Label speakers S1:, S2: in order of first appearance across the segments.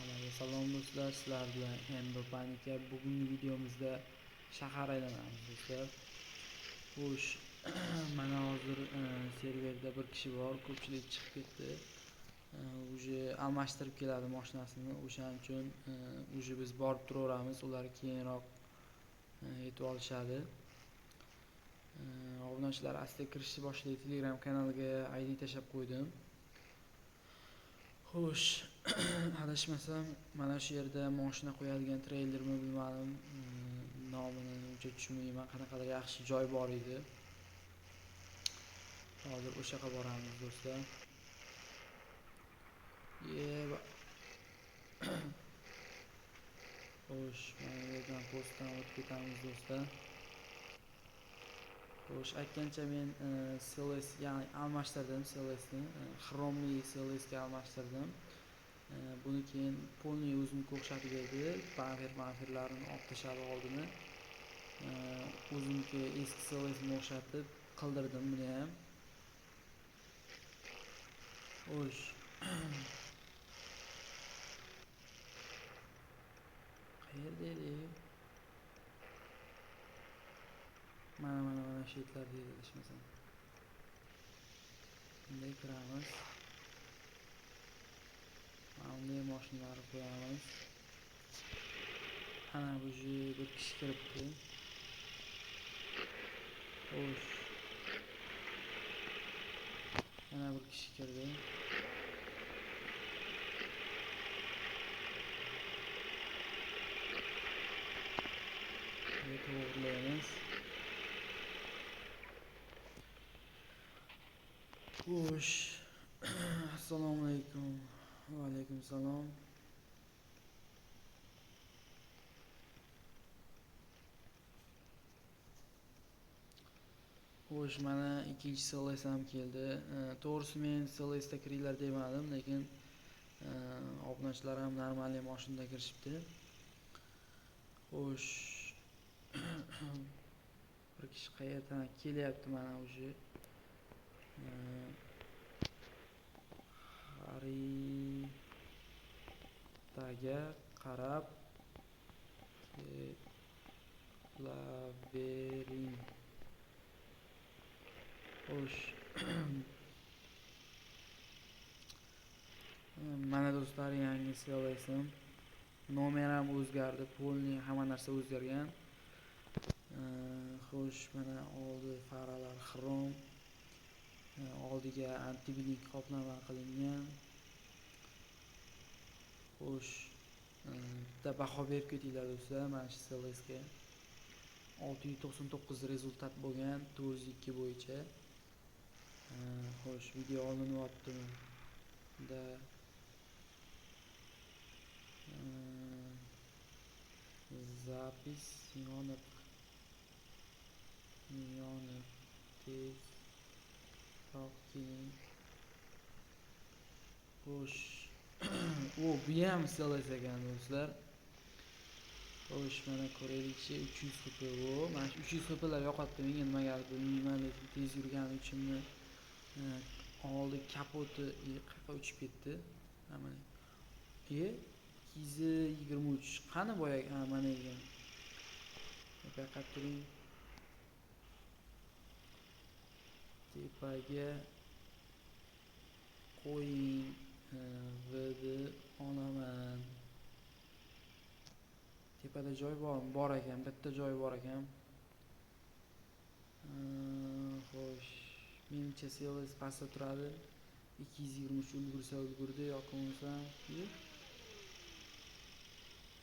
S1: Hammaga salom do'stlar, sizlar bilan MB Panika. Bugungi videomizda shahar aylanamiz do'stlar. Xo'sh, mana hozir serverda bir kishi bor, ko'pchilik chiqib ketdi. Уже almashtirib keladi mashinasini, o'shaning uchun уже biz borib turaveramiz, ular keyinroq yetib olishadi. Obunachilar asta kirishni boshlaydi. Telegram kanaliga ID tashlab qo'ydim. Xo'sh, adashmasam mana shu yerda mashina qo'yadigan treylermi bilmadim, nomini uncha tushunmayman, qanaqadir yaxshi joy bor edi. Hozir o'sha yoqqa boramiz do'stlar. Xo'sh, mana bu yerdan postdan o'tib ketamiz do'stlar. Xo'sh, aytgancha men CLS, ya'ni almashtirdim CLSni, Chromeli CLSga almashtirdim. Buni keyin polniy o'zimga o'xshatib berdi, bamper-bamperlarini olib tashladi oldini. O'zimga eski CLSni o'xshatib qildirdim buni ham. Xo'sh. Qayerda edik? Mana mana shu yerlarda edi adashmasam. Bunday kiramiz. Mana bunday mashinalarni qo'yamiz. Ana bu bir kishi kiribdi. Xo'sh. Yana bir kishi kirdi. To'g'rilaymiz. Xo'sh. Assalomu alaykum. Va alaykum salom. Xo'sh, mana ikkinchi CLS ham keldi. To'g'risi men CLSda kiringlar demadim, lekin obunachilar ham normal mashinada kirishibdi. Xo'sh. Bir kishi qayerdan kelyapti mana уже. Xaritaga qarab kelavering. Xo'sh. Mana do'stlar, yangi CLSim. Nomer ham o'zgardi, polniy hamma narsa o'zgargan. Xo'sh, mana oldi faralar xrom, oldiga antiblink qoplama qilingan. Xo'sh, bitta baho berib ketinglar do'stlar mana shu CLSga. 699 rezultat bo'lgan 402 bo'yicha. Xo'sh, video olinyaptimi? Da zapis yonib tezroq keling. Xo'sh. O, bu ham CLS ekan do'stlar. Xo'sh, mana ko'raylikchi, 300 xp. O, mana shu 300 xplar yo'qotdi menga, nimagadir bilmayman, lekin tez yurgani uchunmi oldi kapoti qayerga uchib ketdi. Mana 223 qani boyagi? Ha, mana ekan. Payqab turing. Tepaga qo'ying, VD olaman. Tepada joy bormi? Bor ekan, bitta joy bor ekan. Xo'sh, menimcha CLS pastda turadi. 223 ulgursa ulgurdi, yoki bo'lmasa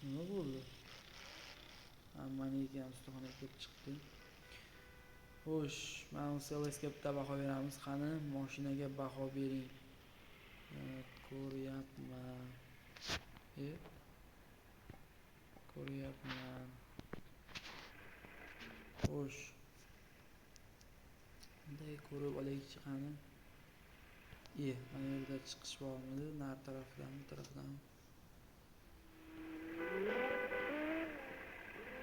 S1: nima bo'ldi? Mana ekan, ustaxonaga kirib chiqdi. Xo'sh, mana CLSga bitta baho beramiz. Qani, mashinaga baho bering. Ko'ryapman. Ko'ryapman. Xo'sh. Bunday ko'rib olaylikchi qani. Mana yerda chiqish bormidi? Nar tarafidan, bu tarafidan.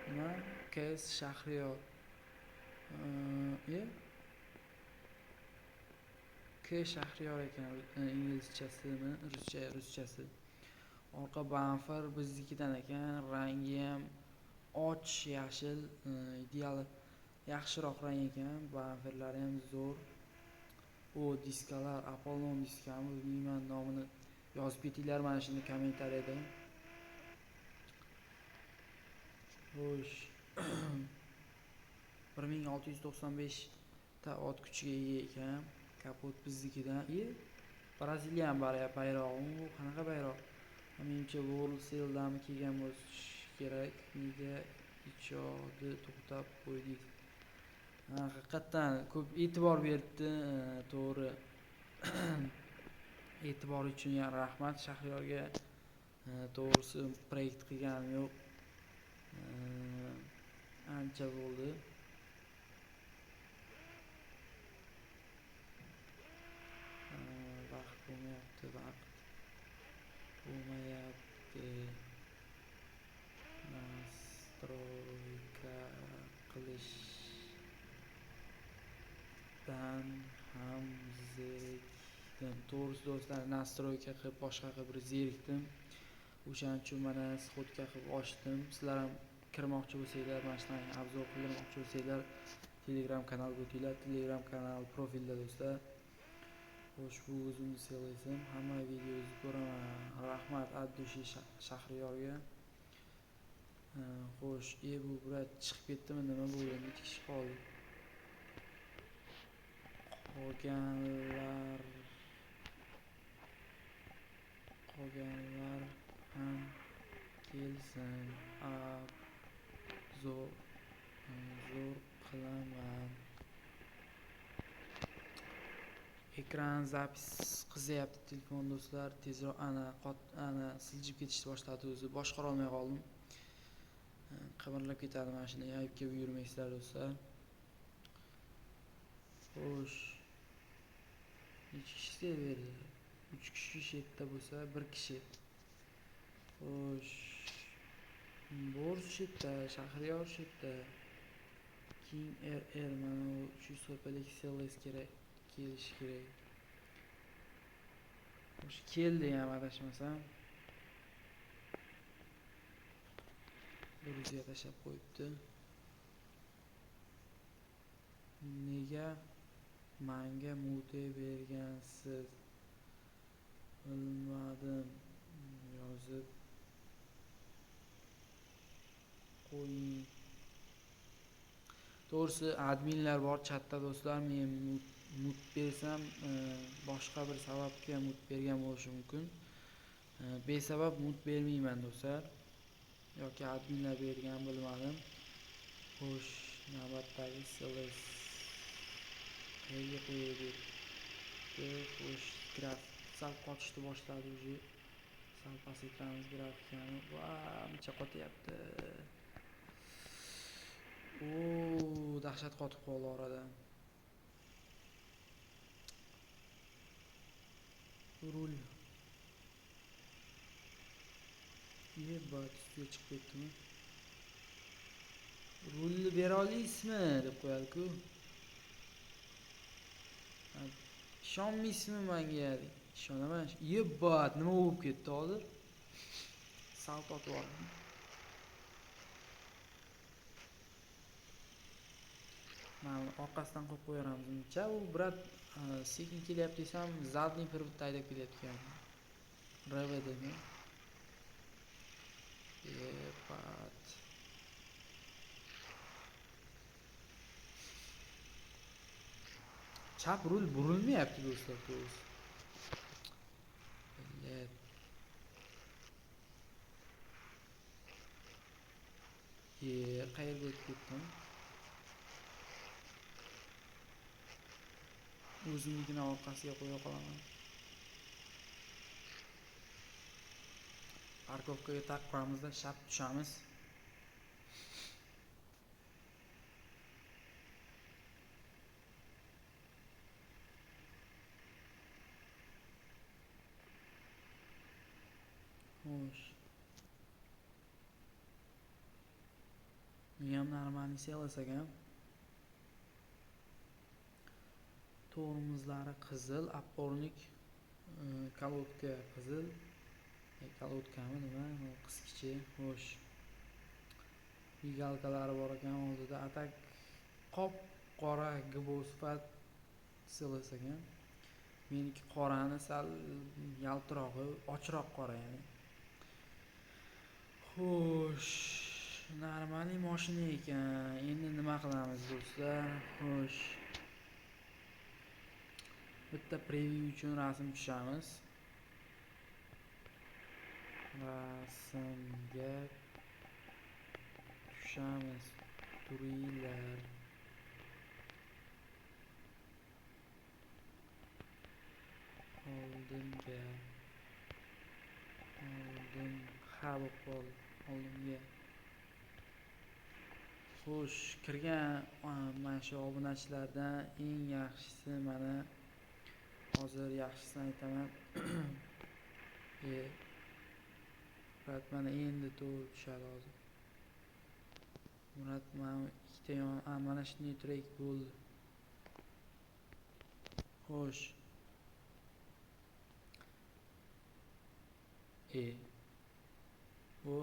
S1: Nima? KS Shahriyor. K Shahriyor ekan, inglizchasimi, ruschasi. Orqa bamper biznikidan ekan, rangi ham och yashil, ideal yaxshiroq rang ekan, bamperlari ham zo'r. O diskalar Apollon diskami bilmayman nomini, yozib ketinglar mana shuni kommentariyada. Xo'sh, 1695 ta ot kuchiga ega ekan. Kapot biznikidan. Braziliyan bayrog'i, bu qanaqa bayroq? Menimcha World Sale'dan kelgan bo'lishi kerak. Nega ichodi to'xtab qo'ydik? Haqiqatan ko'p e'tibor beribdi, to'g'ri. E'tibor uchun ham rahmat Shahriyorga. To'g'risi proyekt qilganim yo'q. Ancha bo'ldi. Vaqt bo'lmayapti, vaqt bo'lmayapti. Nastroyka qilishdan ham zerikdim. To'g'risi do'stlar, nastroyka qilib boshqa qilib bir zerikdim. O'shaning uchun mana sxodka qilib ochdim. Sizlar ham kirmoqchi bo'lsanglar, mana shunaqa obzor qilmoqchi bo'lsanglar, Telegram kanalga o'tinglar. Telegram kanal profilda do'stlar. Xo'sh, bu o'zimni sevdim. Hamma videongizni ko'raman. Rahmat Abdushi Shahriyorga. Xo'sh, bu brat chiqib ketdimi, nima bo'ldi? Necha kishi qoldi? Qolganlar ham kelsin. Zo'r qilaman. Ekran zapis qizyapti telefon do'stlar. Tezroq ana ana siljib ketishni boshladi o'zi. Boshqara olmay qoldim. Qimirlab ketadi mashina. Aybga buyurmaysizlar do'stlar. Xo'sh. Necha kishi serverda? 3 kishi shetda bo'lsa, 1 kishi. Xo'sh. Bors shetda, Shahriyor shetda. King RR mana u 300 xplik CLS kerak, kelishi kerak. Xo'sh, keldi ham adashmasam. Bir o'ziga tashlab qo'yibdi. Nega menga mute bergansiz? Bilmadim. Yozib qo'ying. To'g'risi adminlar bor chatda do'stlar, men mut bersam boshqa bir sababga mut bergan bo'lishi mumkin. Besabab mut bermayman do'stlar. Yoki adminlar bergan bilmadim. Xo'sh, navbatdagi CLS qayerga qo'yay debdi. Xo'sh, grafik sal qotishni boshladi уже. Sal pasaytiramiz grafikani. Va, muncha qotyapti. O, dahshat qotib qoldi orada. Rul. Yebat, ustiga chiqib ketdimi? Rulni bera olasizmi deb qo'yadi-ku. Ishonmaysizmi menga? Ishonaman. Yebat, nima bo'lib ketdi hozir? Salt otib yubordim. Mana buni orqasidan qo'yib qo'yaveramiz buncha. U brat sekin kelyapti desam, zadniy privodda haydab kelayotgan. RVDmi? Yebat. Chap rul burilmayapti do'stlar, to'g'risi. Millat. Qayerga o'tib ketdim? O'zimnikini orqasiga qo'ya qolaman. Parkovkaga taq qo'yamizda, shap tushamiz. Xo'sh. Bu ham normalniy CLS ekan. Tormozlari qizil, oppornik, kolodka qizil. Kolodkami nima? Qisqichi. Xo'sh. Migalkalari bor ekan oldida. Atak qop-qora GBO sifat CLS ekan. Meniki qorani sal yaltirog'i, ochroq qora ya'ni. Xo'sh, normalniy mashina ekan. Endi nima qilamiz do'stlar? Xo'sh. Bitta preview uchun rasm tushamiz. Rasmga tushamiz. Turinglar. Oldimga. Oldim. Ha, bo'lib qoldi. Oldimga. Xo'sh, kirgan mana shu obunachilardan eng yaxshisi mana hozir yaxshisini aytaman. Murat mana endi to'g'ri tushadi hozir. Murat mana ikkita yon, mana shunday trek bo'ldi. Xo'sh. Bu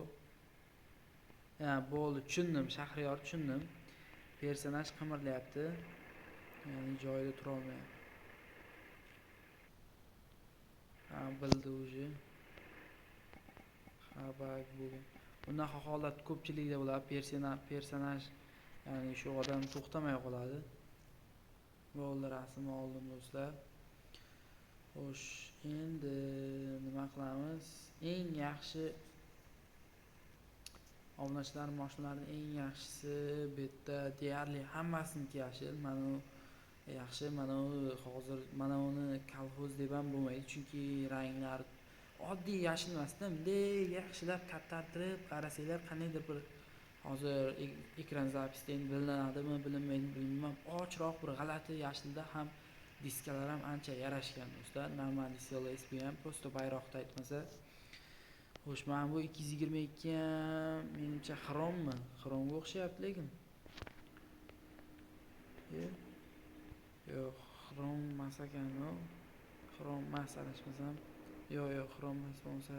S1: ha, bo'ldi, tushundim, Shahriyor tushundim. Personaj qimirlayapti. Ya'ni joyida tura olmayapti. Ha, bildi уже. Ha, bag bo'lgan. Bunaqa holat ko'pchilikda bo'ladi. Personaj, ya'ni shu odam to'xtamay qoladi. Bo'ldi, rasmni oldim do'stlar. Xo'sh, endi nima qilamiz? Eng yaxshi obunachilar mashinalarning eng yaxshisi bu yerda deyarli hammasiniki yashil. Mana u yaxshi, mana u hozir mana uni kolxoz deb ham bo'lmaydi, chunki ranglar oddiy yashil emasda, bunday yaxshilab kattartirib qarasanglar qandaydir bir hozir ekran zapisda endi bilinadimi, bilinmaydimi bilmayman, ochroq bir g'alati yashilda ham diskalar ham ancha yarashgan do'stlar. Normal CLS bu ham prosta bayroqda aytmasa. Xo'sh, mana bu 222 ham menimcha xrommi? Xromga o'xshayapti lekin. Yo'q, xrom emas ekan u. Xrom emas adashmasam. Yo'q, yo'q, xrom emas, bo'lmasa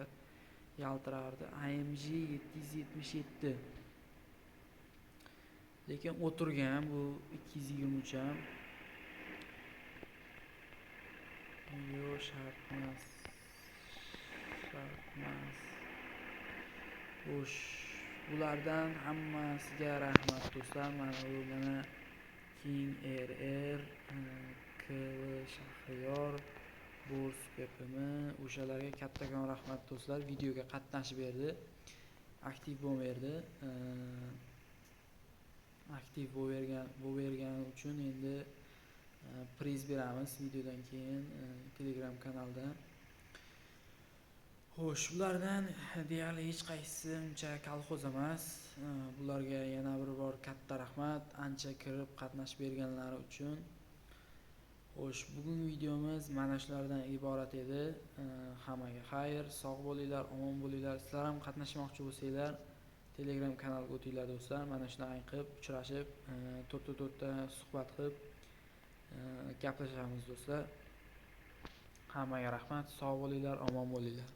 S1: yaltirardi. AMG 777. Lekin o'tirgan bu 223 ham. Yo'q, shart emas. Shart emas. Xo'sh, bulardan hammasiga rahmat do'stlar. Mana bu mana King RR, KL Shahriyor, Bors PPM, o'shalarga kattakon rahmat do'stlar. Videoga qatnashib berdi. Aktiv bo'lib berdi. Aktiv bo'lib bergani uchun endi priz beramiz videodan keyin Telegram kanalda. Xo'sh, bulardan deyarli hech qaysisi uncha kolxoz emas. Bularga yana bir bor katta rahmat, ancha kirib qatnashib berganlari uchun. Xo'sh, bugungi videomiz mana shulardan iborat edi. Hammaga xayr, sog' bo'linglar, omon bo'linglar. Sizlar ham qatnashmoqchi bo'lsanglar, Telegram kanalga o'tinglar do'stlar. Mana shunaqa qilib uchrashib, to'rtta-to'rtta suhbat qilib, gaplashamiz do'stlar. Hammaga rahmat, sog' bo'linglar, omon bo'linglar.